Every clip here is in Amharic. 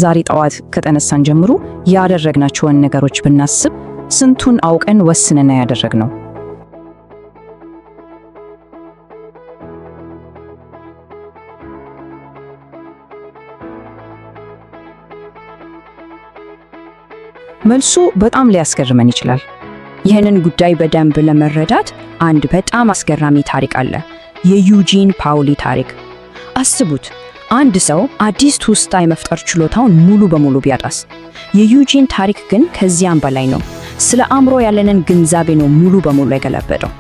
ዛሬ ጠዋት ከተነሳን ጀምሮ ያደረግናቸውን ነገሮች ብናስብ ስንቱን አውቀን ወስነን ያደረግነው? መልሱ በጣም ሊያስገርመን ይችላል። ይህንን ጉዳይ በደንብ ለመረዳት አንድ በጣም አስገራሚ ታሪክ አለ። የዩጂን ፓውሊ ታሪክ። አስቡት፣ አንድ ሰው አዲስ ትውስታ የመፍጠር ችሎታውን ሙሉ በሙሉ ቢያጣስ? የዩጂን ታሪክ ግን ከዚያም በላይ ነው። ስለ አእምሮ ያለንን ግንዛቤ ነው ሙሉ በሙሉ የገለበጠው።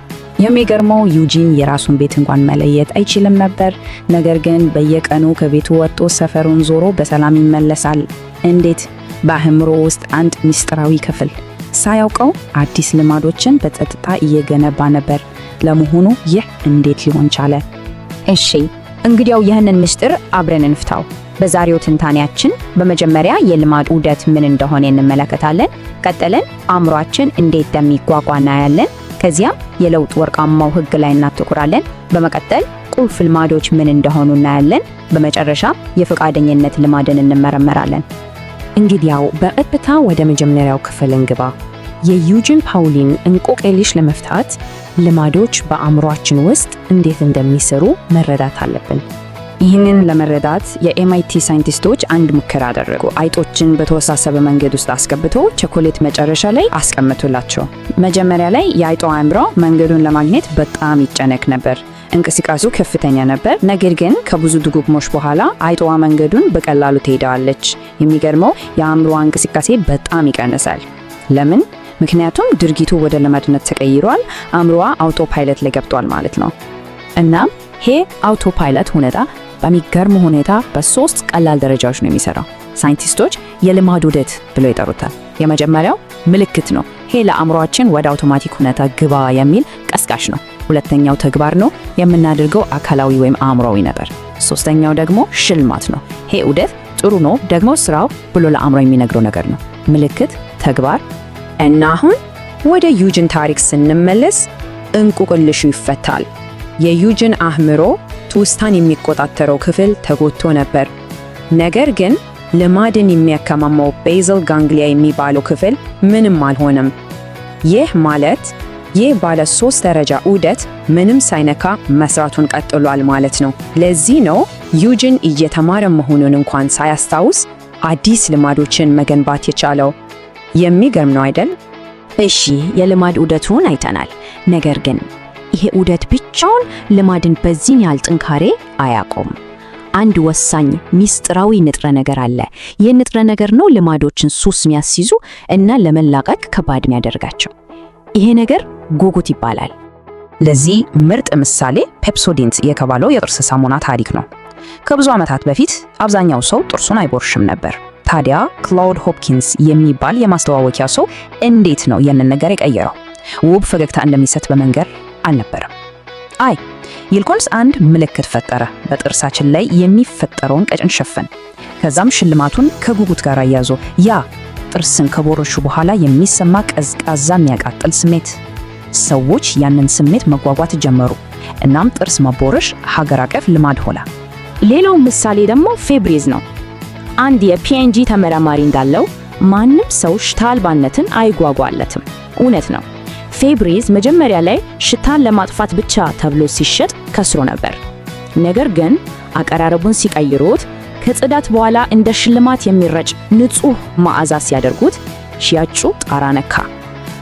የሚገርመው ዩጂን የራሱን ቤት እንኳን መለየት አይችልም ነበር። ነገር ግን በየቀኑ ከቤቱ ወጥቶ ሰፈሩን ዞሮ በሰላም ይመለሳል። እንዴት? በአእምሮ ውስጥ አንድ ምስጢራዊ ክፍል ሳያውቀው አዲስ ልማዶችን በጸጥታ እየገነባ ነበር። ለመሆኑ ይህ እንዴት ሊሆን ቻለ? እሺ፣ እንግዲያው ይህንን ምስጢር አብረን እንፍታው። በዛሬው ትንታኔያችን በመጀመሪያ የልማድ ዑደት ምን እንደሆነ እንመለከታለን። ቀጥለን አእምሯችን እንዴት እንደሚጓጓ እናያለን። ከዚያም የለውጥ ወርቃማው ሕግ ላይ እናተኩራለን። በመቀጠል ቁልፍ ልማዶች ምን እንደሆኑ እናያለን። በመጨረሻ የፈቃደኝነት ልማድን እንመረመራለን። እንግዲያው በቀጥታ ወደ መጀመሪያው ክፍል እንግባ። የዩጂን ፓውሊን እንቆቅልሽ ለመፍታት ልማዶች በአእምሯችን ውስጥ እንዴት እንደሚሰሩ መረዳት አለብን። ይህንን ለመረዳት የ MIT ሳይንቲስቶች አንድ ሙከራ አደረጉ። አይጦችን በተወሳሰበ መንገድ ውስጥ አስገብቶ ቸኮሌት መጨረሻ ላይ አስቀምጡላቸው። መጀመሪያ ላይ የአይጧ አእምሮ መንገዱን ለማግኘት በጣም ይጨነቅ ነበር። እንቅስቃሴው ከፍተኛ ነበር። ነገር ግን ከብዙ ድግግሞሽ በኋላ አይጧ መንገዱን በቀላሉ ትሄደዋለች። የሚገርመው የአእምሮዋ እንቅስቃሴ በጣም ይቀንሳል። ለምን? ምክንያቱም ድርጊቱ ወደ ልማድነት ተቀይሯል። አእምሮዋ autopilot ላይ ገብቷል ማለት ነው። እናም ይሄ autopilot ሁኔታ በሚገርም ሁኔታ በሶስት ቀላል ደረጃዎች ነው የሚሰራው። ሳይንቲስቶች የልማድ ዑደት ብለው ይጠሩታል። የመጀመሪያው ምልክት ነው። ይሄ ለአእምሯችን ወደ አውቶማቲክ ሁኔታ ግባ የሚል ቀስቃሽ ነው። ሁለተኛው ተግባር ነው፣ የምናደርገው አካላዊ ወይም አእምሯዊ ነገር። ሶስተኛው ደግሞ ሽልማት ነው። ይሄ ዑደት ጥሩ ነው ደግሞ ስራው ብሎ ለአእምሮ የሚነግረው ነገር ነው። ምልክት፣ ተግባር እና አሁን ወደ ዩጂን ታሪክ ስንመለስ እንቆቅልሹ ይፈታል። የዩጂን አእምሮ ትውስታን የሚቆጣጠረው ክፍል ተጎድቶ ነበር። ነገር ግን ልማድን የሚያከማመው basal ganglia የሚባለው ክፍል ምንም አልሆነም። ይህ ማለት ይህ ባለ ሶስት ደረጃ ዑደት ምንም ሳይነካ መስራቱን ቀጥሏል ማለት ነው። ለዚህ ነው ዩጂን እየተማረ መሆኑን እንኳን ሳያስታውስ አዲስ ልማዶችን መገንባት የቻለው። የሚገርም ነው አይደል? እሺ፣ የልማድ ዑደቱን አይተናል። ነገር ግን ይሄ ዑደት ብቻውን ልማድን በዚህን ያህል ጥንካሬ አያቆም። አንድ ወሳኝ ሚስጥራዊ ንጥረ ነገር አለ። ይህ ንጥረ ነገር ነው ልማዶችን ሱስ የሚያስይዙ እና ለመላቀቅ ከባድ የሚያደርጋቸው። ይሄ ነገር ጉጉት ይባላል። ለዚህ ምርጥ ምሳሌ ፔፕሶዴንት የተባለው የጥርስ ሳሙና ታሪክ ነው። ከብዙ ዓመታት በፊት አብዛኛው ሰው ጥርሱን አይቦርሽም ነበር። ታዲያ ክላውድ ሆፕኪንስ የሚባል የማስተዋወቂያ ሰው እንዴት ነው ያንን ነገር የቀየረው? ውብ ፈገግታ እንደሚሰጥ በመንገር አልነበረም። አይ ይልቁንስ አንድ ምልክት ፈጠረ፣ በጥርሳችን ላይ የሚፈጠረውን ቀጭን ሽፍን። ከዛም ሽልማቱን ከጉጉት ጋር አያያዘ። ያ ጥርስን ከቦረሹ በኋላ የሚሰማ ቀዝቃዛ የሚያቃጥል ስሜት። ሰዎች ያንን ስሜት መጓጓት ጀመሩ። እናም ጥርስ መቦረሽ ሀገር አቀፍ ልማድ ሆነ። ሌላው ምሳሌ ደግሞ ፌብሪዝ ነው። አንድ የ P&G ተመራማሪ እንዳለው ማንም ሰው ሽታ አልባነትን አይጓጓለትም። እውነት ነው። ፌብሪዝ መጀመሪያ ላይ ሽታን ለማጥፋት ብቻ ተብሎ ሲሸጥ ከስሮ ነበር። ነገር ግን አቀራረቡን ሲቀይሩት ከጽዳት በኋላ እንደ ሽልማት የሚረጭ ንጹህ መዓዛ ሲያደርጉት ሽያጩ ጣራ ነካ።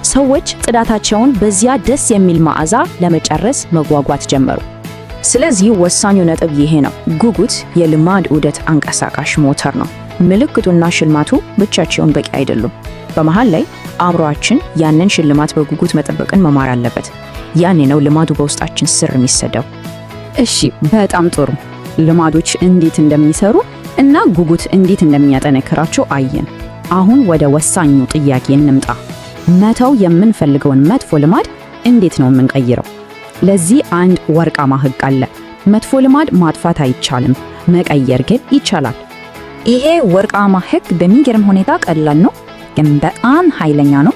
ሰዎች ጽዳታቸውን በዚያ ደስ የሚል መዓዛ ለመጨረስ መጓጓት ጀመሩ። ስለዚህ ወሳኙ ነጥብ ይሄ ነው። ጉጉት የልማድ ዑደት አንቀሳቃሽ ሞተር ነው። ምልክቱና ሽልማቱ ብቻቸውን በቂ አይደሉም። በመሃል ላይ አእምሯችን ያንን ሽልማት በጉጉት መጠበቅን መማር አለበት። ያኔ ነው ልማዱ በውስጣችን ስር የሚሰደው። እሺ፣ በጣም ጥሩ። ልማዶች እንዴት እንደሚሰሩ እና ጉጉት እንዴት እንደሚያጠነክራቸው አየን። አሁን ወደ ወሳኙ ጥያቄ እንምጣ። መተው የምንፈልገውን መጥፎ ልማድ እንዴት ነው የምንቀይረው? ለዚህ አንድ ወርቃማ ሕግ አለ። መጥፎ ልማድ ማጥፋት አይቻልም፣ መቀየር ግን ይቻላል። ይሄ ወርቃማ ሕግ በሚገርም ሁኔታ ቀላል ነው፣ ግን በጣም ኃይለኛ ነው።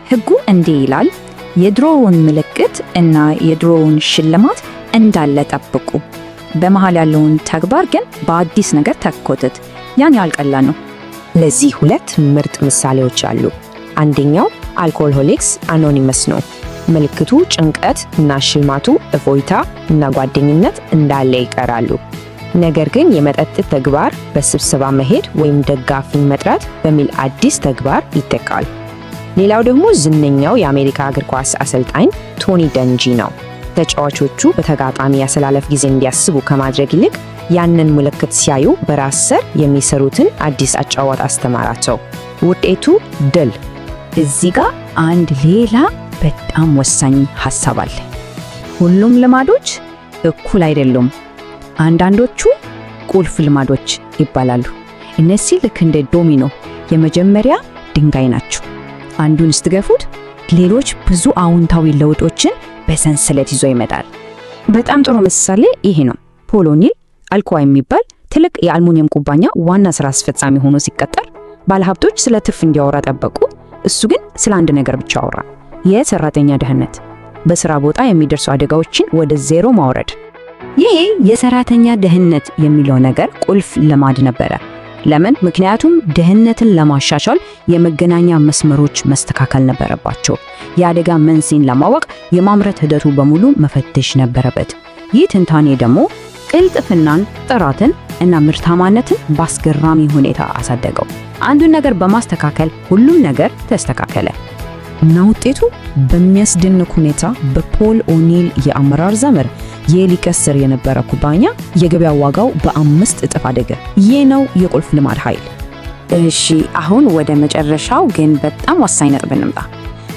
ሕጉ እንዲህ ይላል፦ የድሮውን ምልክት እና የድሮውን ሽልማት እንዳለ ጠብቁ። በመሃል ያለውን ተግባር ግን በአዲስ ነገር ተኩት። ያን ያህል ቀላል ነው። ለዚህ ሁለት ምርጥ ምሳሌዎች አሉ። አንደኛው Alcoholics Anonymous ነው። ምልክቱ ጭንቀት እና ሽልማቱ እፎይታ እና ጓደኝነት እንዳለ ይቀራሉ። ነገር ግን የመጠጥ ተግባር በስብሰባ መሄድ ወይም ደጋፊን መጥራት በሚል አዲስ ተግባር ይተካል። ሌላው ደግሞ ዝነኛው የአሜሪካ እግር ኳስ አሰልጣኝ ቶኒ ደንጂ ነው። ተጫዋቾቹ በተጋጣሚ ያሰላለፍ ጊዜ እንዲያስቡ ከማድረግ ይልቅ ያንን ምልክት ሲያዩ በራስ ሰር የሚሰሩትን አዲስ አጨዋወት አስተማራቸው። ውጤቱ ድል። እዚህ ጋር አንድ ሌላ በጣም ወሳኝ ሐሳብ አለ። ሁሉም ልማዶች እኩል አይደሉም። አንዳንዶቹ ቁልፍ ልማዶች ይባላሉ። እነዚህ ልክ እንደ ዶሚኖ የመጀመሪያ ድንጋይ ናቸው። አንዱን ስትገፉት ሌሎች ብዙ አዎንታዊ ለውጦችን በሰንሰለት ይዞ ይመጣል። በጣም ጥሩ ምሳሌ ይሄ ነው። ፖል ኦኒል አልኮዋ የሚባል ትልቅ የአልሙኒየም ኩባንያ ዋና ስራ አስፈጻሚ ሆኖ ሲቀጠር ባለሀብቶች ስለ ትርፍ እንዲያወራ ጠበቁ። እሱ ግን ስለ አንድ ነገር ብቻ አወራ፣ የሰራተኛ ደህንነት፣ በስራ ቦታ የሚደርሱ አደጋዎችን ወደ ዜሮ ማውረድ። ይሄ የሰራተኛ ደህንነት የሚለው ነገር ቁልፍ ልማድ ነበረ። ለምን? ምክንያቱም ደህንነትን ለማሻሻል የመገናኛ መስመሮች መስተካከል ነበረባቸው። የአደጋ መንስኤን ለማወቅ የማምረት ሂደቱ በሙሉ መፈተሽ ነበረበት። ይህ ትንታኔ ደግሞ ቅልጥፍናን፣ ጥራትን እና ምርታማነትን በአስገራሚ ሁኔታ አሳደገው። አንዱን ነገር በማስተካከል ሁሉም ነገር ተስተካከለ። እና ውጤቱ በሚያስደንቅ ሁኔታ በፖል ኦኒል የአመራር ዘመን ሊከስር የነበረ ኩባንያ የገበያ ዋጋው በ5 እጥፍ አደገ። ይህ ነው የቁልፍ ልማድ ኃይል። እሺ፣ አሁን ወደ መጨረሻው ግን በጣም ወሳኝ ነጥብ እንምጣ።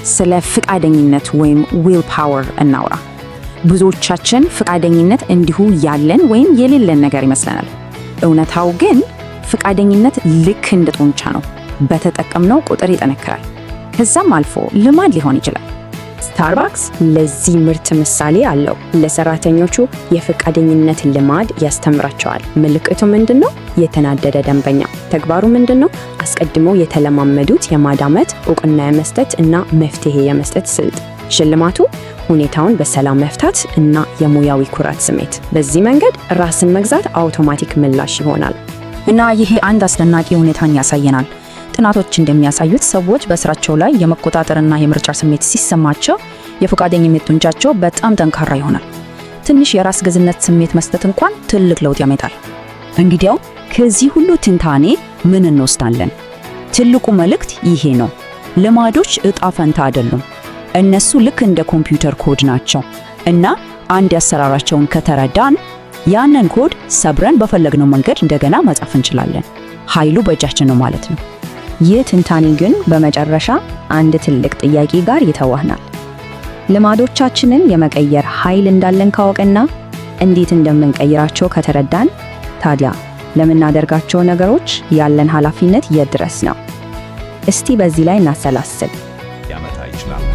ስለ ፍቃደኝነት ወይም will power እናውራ። ብዙዎቻችን ፍቃደኝነት እንዲሁ ያለን ወይም የሌለን ነገር ይመስለናል። እውነታው ግን ፍቃደኝነት ልክ እንደ ጡንቻ ነው። በተጠቀምነው ቁጥር ይጠነክራል። ከዛም አልፎ ልማድ ሊሆን ይችላል። ስታርባክስ ለዚህ ምርጥ ምሳሌ አለው። ለሰራተኞቹ የፈቃደኝነት ልማድ ያስተምራቸዋል። ምልክቱ ምንድን ነው? የተናደደ ደንበኛ። ተግባሩ ምንድን ነው? አስቀድመው የተለማመዱት የማዳመጥ፣ እውቅና የመስጠት እና መፍትሄ የመስጠት ስልት። ሽልማቱ ሁኔታውን በሰላም መፍታት እና የሙያዊ ኩራት ስሜት። በዚህ መንገድ ራስን መግዛት አውቶማቲክ ምላሽ ይሆናል። እና ይሄ አንድ አስደናቂ ሁኔታን ያሳየናል። ጥናቶች እንደሚያሳዩት ሰዎች በስራቸው ላይ የመቆጣጠርና የምርጫ ስሜት ሲሰማቸው የፈቃደኝነት ጡንቻቸው በጣም ጠንካራ ይሆናል። ትንሽ የራስ ገዝነት ስሜት መስጠት እንኳን ትልቅ ለውጥ ያመጣል። እንግዲያው ከዚህ ሁሉ ትንታኔ ምን እንወስዳለን? ትልቁ መልእክት ይሄ ነው። ልማዶች እጣ ፈንታ አይደሉም። እነሱ ልክ እንደ ኮምፒውተር ኮድ ናቸው እና አንዴ አሰራራቸውን ከተረዳን ያንን ኮድ ሰብረን በፈለግነው መንገድ እንደገና መጻፍ እንችላለን። ኃይሉ በእጃችን ነው ማለት ነው። ይህ ትንታኔ ግን በመጨረሻ አንድ ትልቅ ጥያቄ ጋር ይተወናል። ልማዶቻችንን የመቀየር ኃይል እንዳለን ካወቅንና እንዴት እንደምንቀይራቸው ከተረዳን፣ ታዲያ ለምናደርጋቸው ነገሮች ያለን ኃላፊነት የት ድረስ ነው? እስቲ በዚህ ላይ እናሰላስል። ሊያመጣ ይችላል።